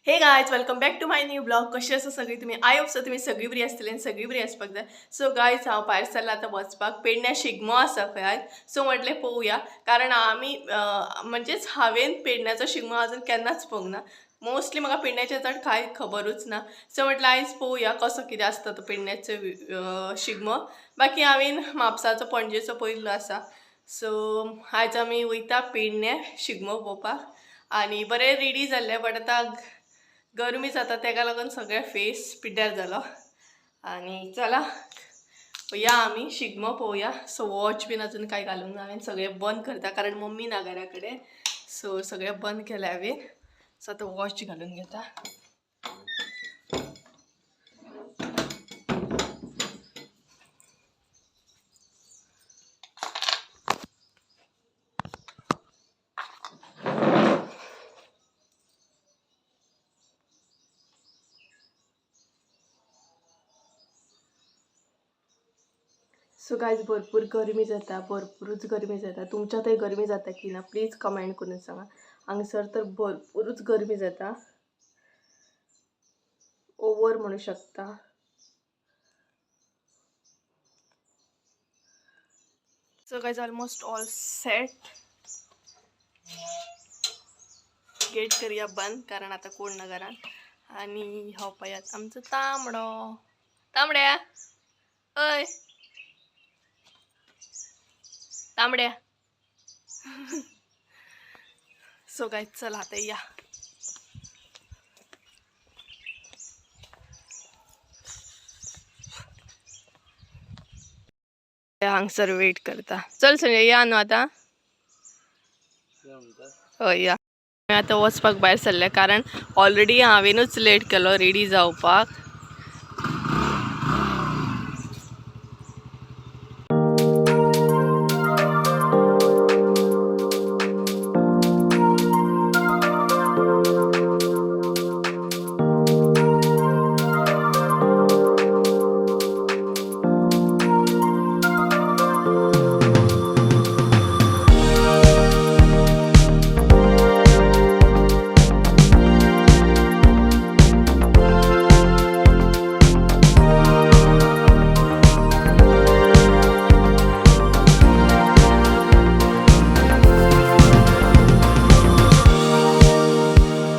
Hey guys, welcome back to my new blog. कशी आसा सगळी तुमी? I hope so तुमी सगळी बरी आसतली आनी सगळी बरी आसपाक जाय. सो गायज, हांव भायर सरलां आतां वचपाक. पेडण्या शिगमो आसा खंय आयज. सो म्हटलें पळोवया, कारण आमी म्हणजेच हांवें पेडण्याचो शिगमो अजून केन्नाच पळोवंक ना. मोस्टली म्हाका पेडण्याचें चड कांय खबरूच ना. सो म्हटलें आयज पळोवया कसो कितें आसता तो पेडण्याचो शिगमो. बाकी हांवें म्हापसाचो, पणजेचो पळयल्लो आसा. सो आयज आमी वयता पेडण्या शिगमो पळोवपाक आनी बरें रेडी जाल्लें, बट आतां गरमी जाता तेका लागून सगळें फेस पिड्ड्यार जालो. आनी चला या आमी शिगमो पळोवया. सो वॉच बीन अजून कांय घालूंक ना हांवें, सगळें बंद करता कारण मम्मी ना घरा कडेन. सो सगळें बंद केलें हांवें. सो आतां वॉच घालून घेता. सो गायज, भरपूर गरमी जाता, भरपूरच गरमी जाता. तुमच्या थंय गरमी जाता की ना प्लीज कमेंट करून सांगा. हांगसर तर भरपूरच गरमी जाता, ओवर म्हणू शकता. So guys, almost all set. Gate करूया बंद कारण आता कोण ना घरात. आणि हो पयात आमचं तांबडो, तांबड्या अय तांबड्या. सो गाईज, चला आता या. हांगसर वेट करता. चल संजय, या न्हू आतां. हय या. आतां वचपाक भायर सरले कारण ऑलरेडी हांवेनूच लेट केलो रेडी जावपाक.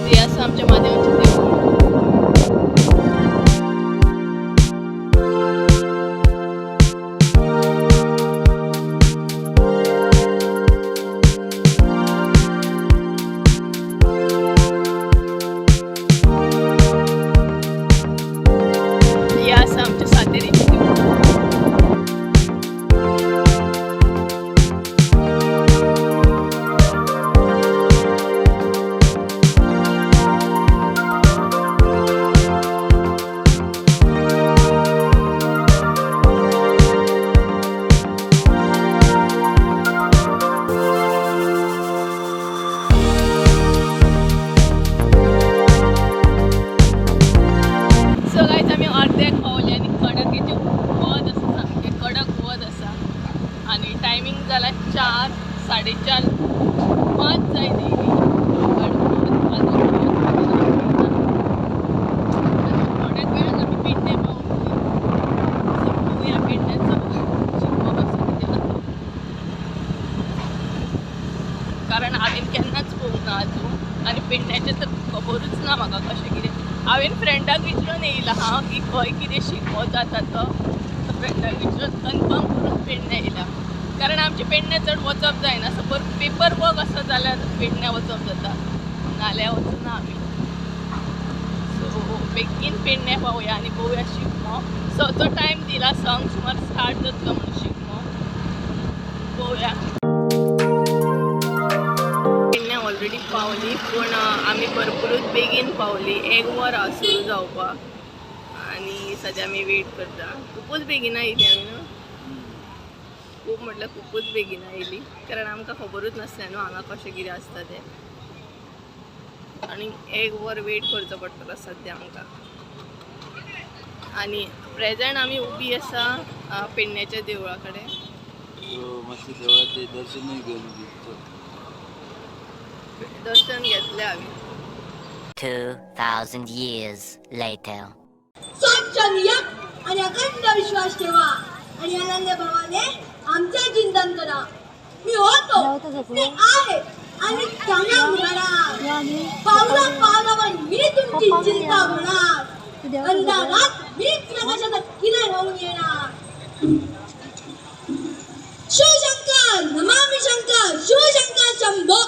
हे आसा आमच्या म्हादेवाचें देवूळ. हे आसा आमच्या सातेरीचें देवूळ. सो गायज, आमी अर्द्याक पावले आनी कडकेचें वत आसा, सामकें कडक वत आसा. आनी टायमींग जाला 4, 4:30, 5 जायत येयली. थोड्याच वेळान आमी पेडणे पावतली. सो पळोवया पेडण्याचो शिगमो कसो कितें आसा, कारण हांवें केन्नाच पळोवंक ना अजून आनी पेडण्याचें तर खबरूच ना म्हाका कशें कितें. हांवें फ्रेंडाक विचारून येयलां हांव की खंय कितें शिगमो जाता तो. फ्रेंडाक विचारून कन्फर्म करून पेडण्या येयला, कारण आमचें पेडण्या चड वचप जायना. सपोज पेपर वर्क आसा जाल्यार पेडण्या वचप जाता, नाल्यार वचना आमी. सो बेगीन पेडण्या पावया आनी पळोवया शिगमो. सचो टायम दिला, संक सुमार स्टार्ट जातलो म्हणून शिगमो. पळोवया. पेडण्या ऑलरेडी पावली, पूण आमी भरपुरूच बेगीन पावली. 1 वर आसा सुरू जावपाक आनी सद्या आमी वेट करता. खुबूच बेगीन आयली आमी न्हू, खूब म्हटल्यार खुबूच बेगीन आयली, कारण आमकां खबरूच नासलें न्हू हांगा कशें कितें आसता तें. आनी 1 वर वेट करचो पडटलो सद्या आमकां. आनी प्रेजेंट आमी उबी आसा पेडण्याच्या देवळा कडेन. मातशें देवळाचें दर्शनूय घेवन. दर्शन घेतलें हांवें. 2,000 years later. स्वच्छ नियत आणि अखंड विश्वास ठेवा आणि अनन्य भावाने आमचे चिंतन करा. मी होतो, मी आहे आणि कायम राहणार. पावला पावलावर मी तुमची चिंता होणार. अंधारात मीच प्रकाशाचा किरण होऊन येणार. शिवशंकर नमामि शंकर, शिवशंकर शंभो.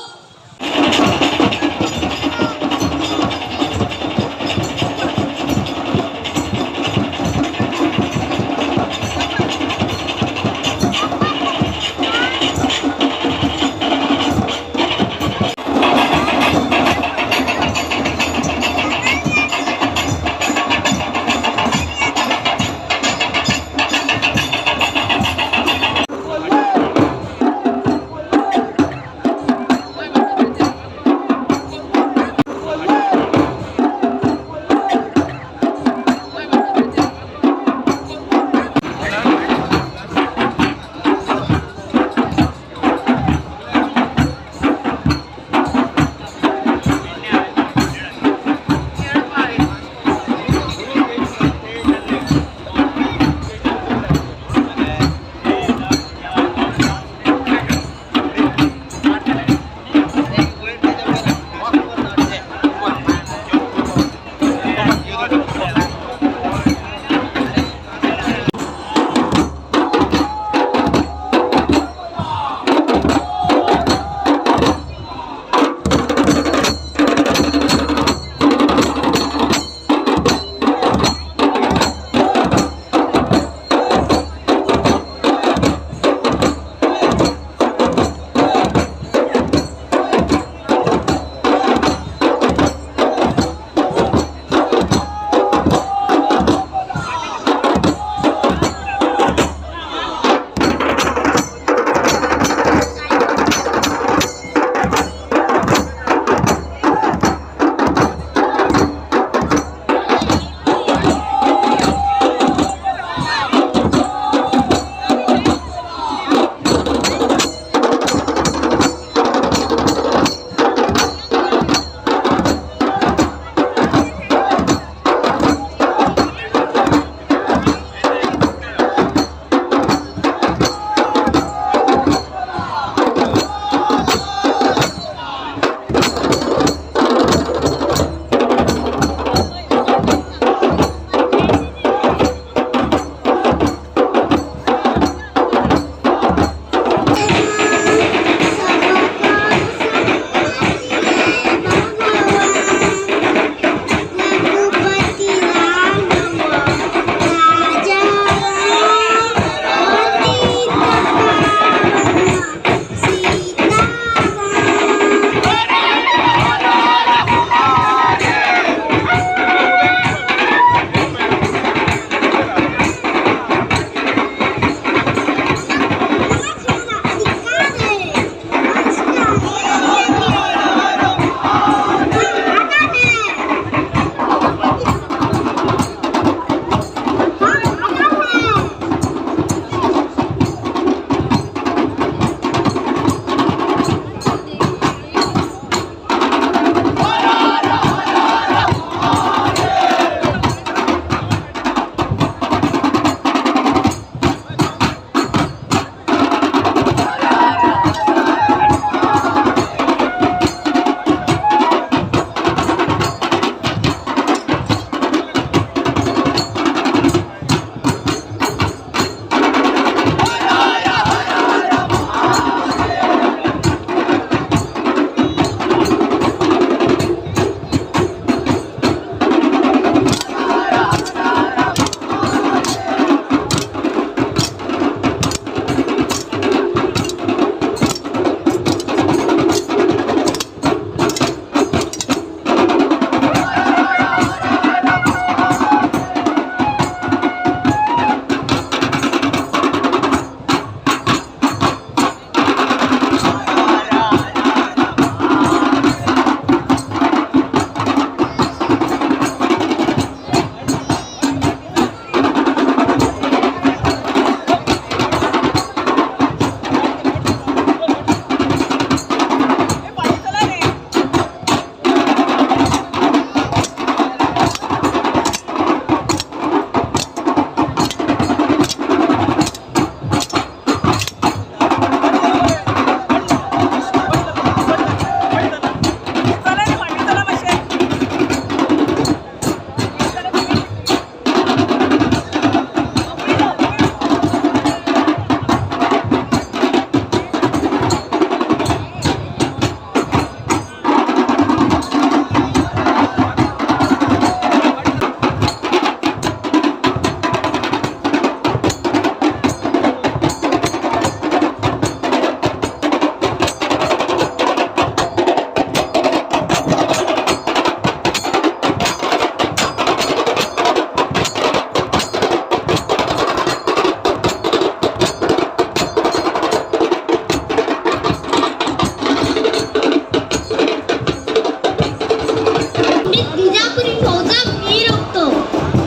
फौजा मी रोखतो,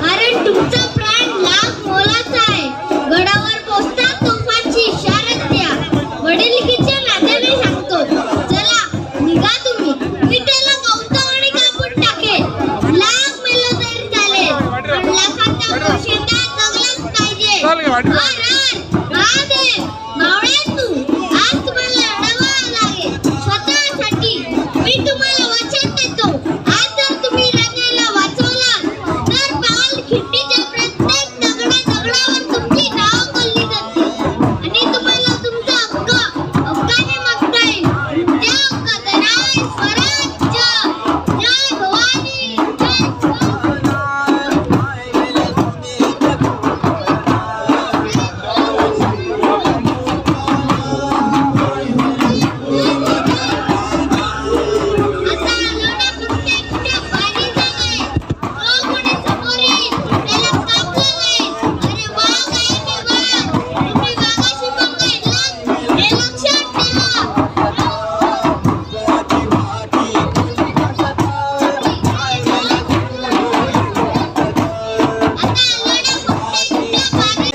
कारण तुमचा प्राण लाख मोलाचा आहे. गडावर पोचता तोफांची इशारत द्या. वडीलकीच्या नात्याने सांगतो, चला निघा तुम्ही. मी त्याला गवतावाणी कापून टाकेन. लाख मेलो तरी चालेल, पण लाखांना पोशिंदा जगलाच पाहिजे. हर हर महादेव. मावळ्या तू, आज तुम्हाला लढावं लागेल स्वतःसाठी. मी तुम्हाला वचन देतो, आज जर तुम्ही राजाला वाचवलं तर पाल खिंडीच्या प्रत्येक दगडा दगडावर तुमची नाव बोलली जातील आणि तुम्हाला तुमचा हक्क हक्काने मागता येईल. त्या हक्काचं नाव आहे स्वराज्य. जय भवानी, जय शिवाजी. आता आलोडा फक्त एकट्या बाजीचा नाही. जो कोणी समोर येईल त्याला कापलं जाईल. अरे वाघ आहे मी, वाघ. तुम्ही वाघाशी पंगा घेतलात हे लक्षात ठेवा. आता आलोडा फक्त एकट्या बाजी.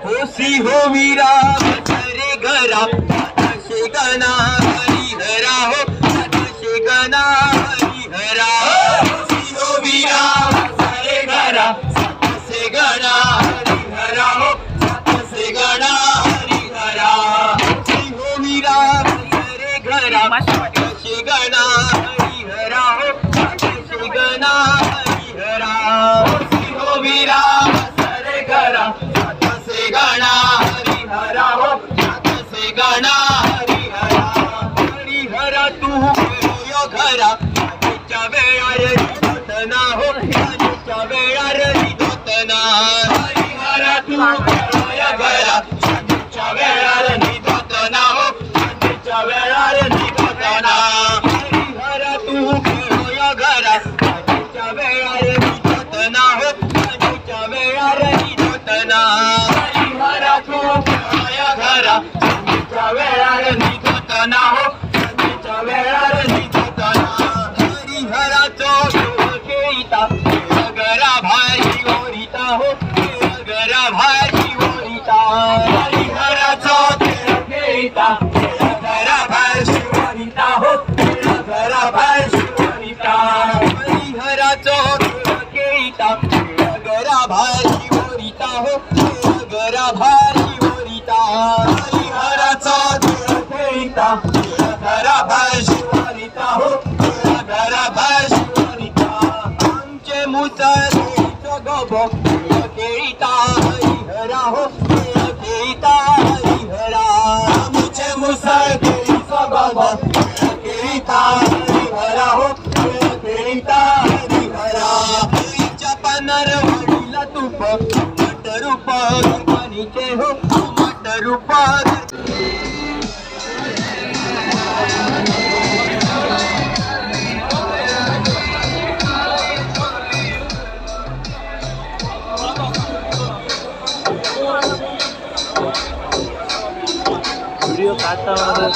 होसी हो वीरा रे घरा सातशे गणा हरिहरा हो, सातशे गणा हरिहरा. होसी हो वीरा रे घरा सातशे गणा हरिहरा हो, सातशे गणा हरिहरा. होसी हो वीरा रे घरा सातशे गणा हरिहरा हो, सातशे गणा हरिहरा. होसी हो वीरा रे घरा सातशे गणा हरिहरा हो, सातशे गणा हरिहरा. हरिहरा तू खेळूया घरा रात्रीच्या वेळा ररी हो, रात्रीच्या वेळा ररी धोतना. हरिहरा तू खेळूया घरा रात्रीच्या वेळा ररी धोतना हो, रात्रीच्या वेळा ररी धोतना. हरिहरा तू खेळूया घरा रात्रीच्या वेळा ररी धोतना हो, रात्रीच्या वेळा ररी धोतना. हरिहरा तू खेळूया घरा रात्रीच्या वेळा ररी धोतना हो, रात्रीच्या वेळा ररी धोतना. हरिहराचो खेळ खेळिता घरा भारी ओरिता हो, घरा भारी ओरिता. हरिहराचो खेळ खेळिता घरा भारी ओरिता हो, घरा भारी ओरिता. हरिहराचो खेळ खेळिता घरा भारी ओरिता हो, घरा भारी ओरिता. हरिहराचा खेळ खेळिता घरा भारी ओरिता हो, घरा भारी ओरिता. आमचे मुसळीचो गबो खेळिता हरिहरा हो, खेळिता हरिहरा. आमचे मुसळीचो गबो खेळिता हरिहरा हो, खेळिता हरिहरा. हरीच्या पानार वडीला तूप आंबट रूप गणपणीचे हो, आंबट रूप. व्हिडिओ काढता म्हणत.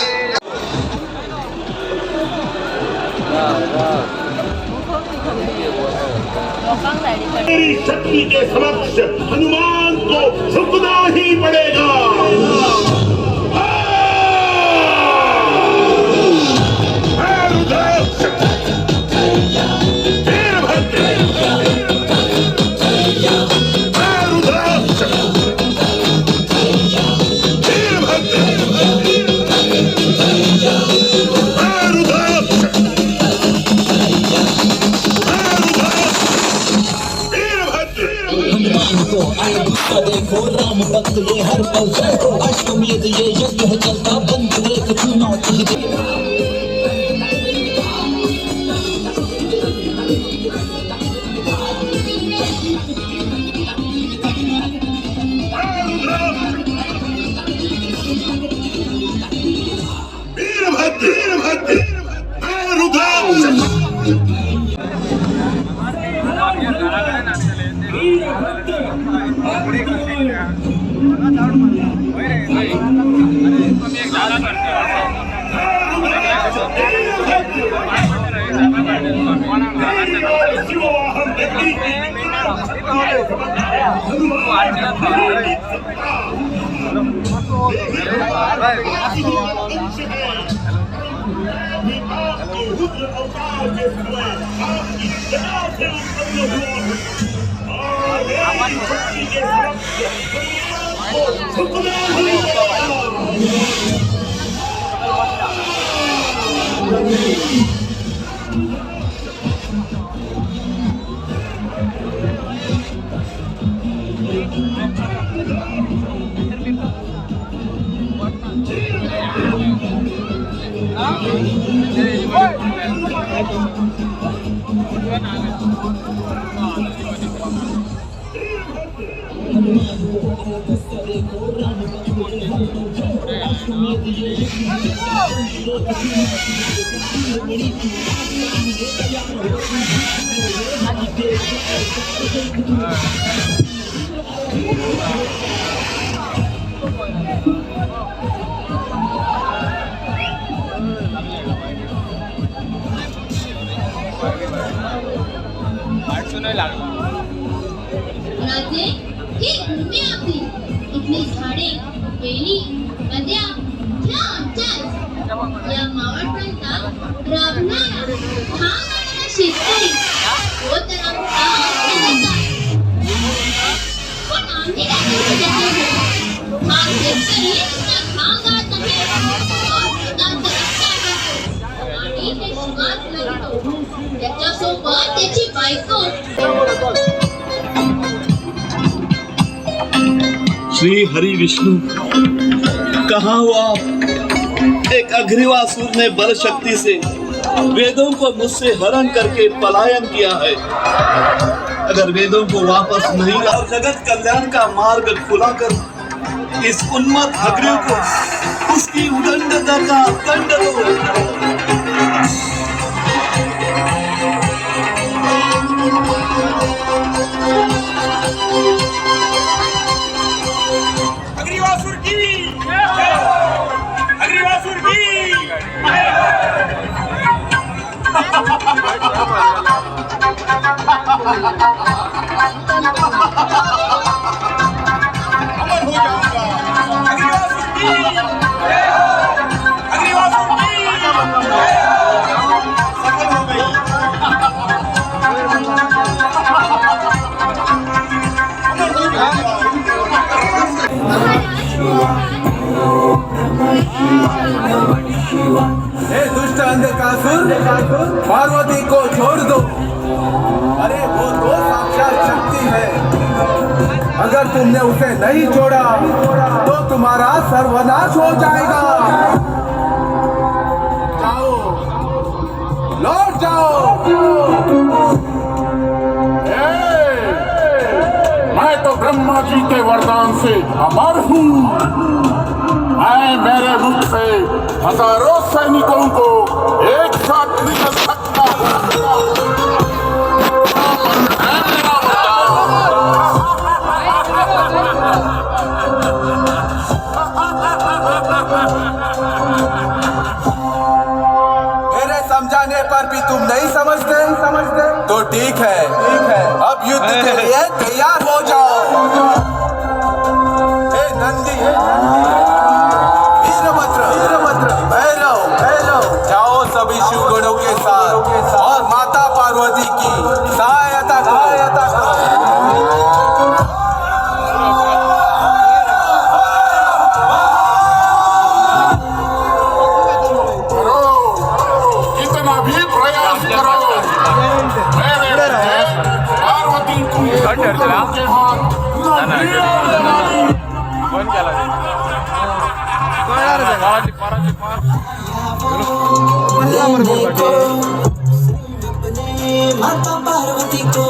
मेरी शक्ति के समक्ष हनुमान को झुकना ही पड़ेगा. हे रुद्राक्ष, वीरभद्र, हे रुद्राक्ष, वीरभद्र, हे रुद्राक्ष, हे गुस्सा देखो, राम भक्त ये हर पल। जय हो। अश्वमेध ये यज्ञ है चलता, बंद देख चुनौती दे। वीरभद्र, वीरभद्र, मैं रुद्राक्ष। शिववाहन रुद्र अवतार के समय आपकी जटा से उत्पन्न हुआ हूँ और मेरी शक्ति के समक्ष हनुमान को झुकना ही पड़ेगा। गुस्सा देखो, राम भक्त ये हर पल। जय हो। अश्वमेध ये यज्ञ है चलता, बंद देख चुनौती दे। मणि तू ये तैयार हो, हरि देव देख तू। राजे, ही भूमी आपली. इथली झाडे, वेली, नद्या ह्या आमच्याच. या मावळ प्रांतात राबणारा घाम शेतकरी हो तर आमचा अन्नदाता. पण आम्ही काय करू त्याच्यावर? हा शेतकरी नुसता घाम गाळत नाही, तर स्वतःचं रक्त आढळतो आणि ते शिवास लढतो. त्याच्यासोबत त्याची बायको. श्री हरि विष्णु, कहाँ हो आप? एक अग्रिवासुर ने बल शक्ति से वेदों को मुझसे हरण करके पलायन किया है। अगर वेदों को वापस नहीं और जगत कल्याण का मार्ग खुला कर इस उन्मत्त अग्रिव को उसकी उदंडता का दंड दो। अग्रिवासुर की अग्रिवासुर की। अमर हो जाऊंगा। अग्रिवासुर की, अग्रिवासुर की। सफल हो गई। अमर हो जाऊंगा। हे दुष्ट अंधकासुर, पार्वती को छोड़ दो। अरे, वो तो साक्षात शक्ति है। अगर तुमने उसे नहीं छोड़ा तो तुम्हारा सर्वनाश हो जाएगा। जाओ, लौट जाओ। ए, मैं तो ब्रह्मा जी के वरदान से अमर हूँ। मैं मेरे मुख से हजारों सैनिकों को एक साथ निगल सकता हूँ। है मेरा वरदान। मेरे समझाने पर भी तुम नहीं समझते समझते तो ठीक है, ठीक है। अब युद्ध के लिए तैयार हो जाओ। हे नंदी, वीरभद्र, वीरभद्र, भैरव, भैरव, जाओ सभी शिवगणों के साथ और माता पार्वती की सहायता करो, सहायता करो। करो, कितना भी प्रयास करो, मेरे बच्चे पार्वती को के माता पार्वती को माता पार्वती को।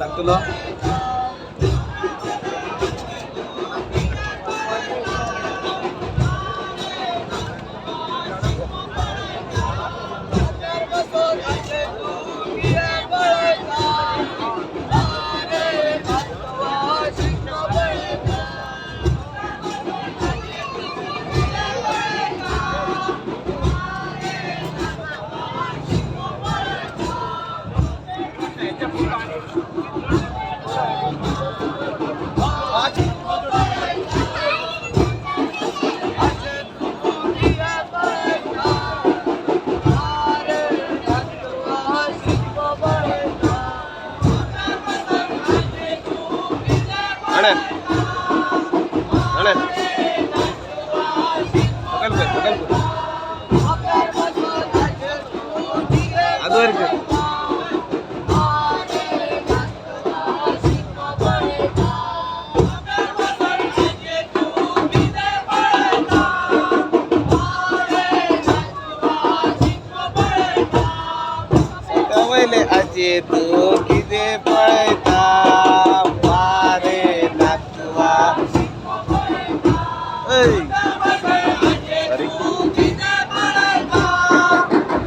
धाकटुलो आजे तू कितें पळयता वारे नातवा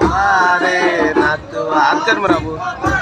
वारे नातवा हात कर मरे बाबू.